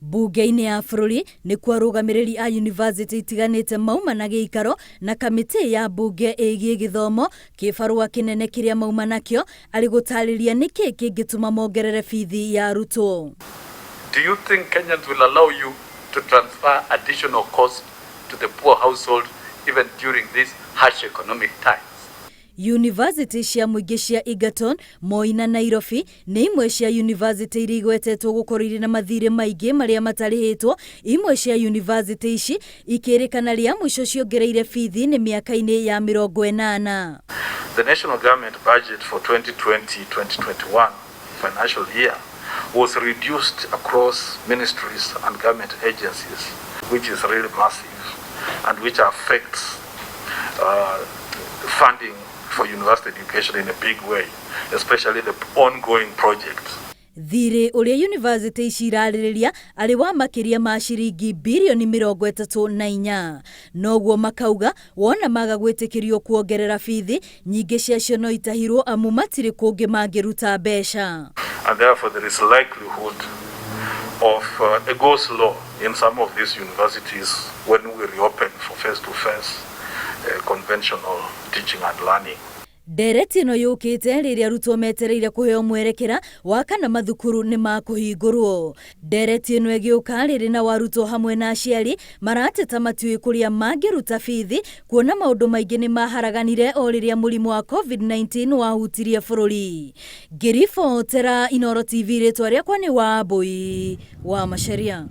Mbunge-inĩ ya bũrũri nĩkuo arũgamĩrĩri a yunivasĩtĩ itiganĩte mauma na gĩikaro na kamĩtĩ ya mbunge ĩgiĩ gĩthomo kĩbarũa kĩnene kĩrĩa mauma nakĩo arĩ gũtarĩria nĩkĩ kĩngĩtũma mongerere bithi ya arutwo. Do you think Kenyans will allow you to transfer additional cost to the poor household even during these harsh economic times? Yunivasĩtĩ cia mũingĩ cia Egerton, Moi na Nairobi nĩ imwe cia yunivasĩtĩ iria igwetetwo gũkorwo irĩ na mathirĩ maingĩ marĩa matarĩhĩtwo. Imwe cia yunivasĩtĩ ici ikĩrĩkana rĩa mũico ciongereire bithi nĩ mĩaka-inĩ ya 80. The national government budget for 2020-2021 financial year was reduced across ministries and government agencies, which is really massive and which affects funding for university education in a big way, especially the ongoing projects. Thirĩ ũrĩa yunivasĩtĩ ici irarĩrĩria arĩ wa makĩria ma ciringi birioni 34. Noguo makauga wona maga gwĩtĩkĩrio kuongerera bithi, nyingĩ ciacio no itahirwo amu matirĩ kũngĩ mangĩruta mbeca. And therefore there is likelihood of a go slow in some of these universities when we reopen for face-to-face conventional teaching and learning. Ndereti ĩno yũkĩte rĩrĩa arutwo metereire kũheo mwerekera wa kana mathukuru nĩ makũhingũrwo. Ndereti ĩno ĩgĩũka rĩrĩ na arutwo hamwe na aciari marateta matiũĩ kũrĩa mangĩruta bithi kuona maũndũ maingĩ nĩ maharaganire o rĩrĩa mũrimũ wa COVID-19 wahutirie bũrũri. Ngĩribotera Inooro TV, rĩtwa rĩakwa nĩ Wambui wa Macharia.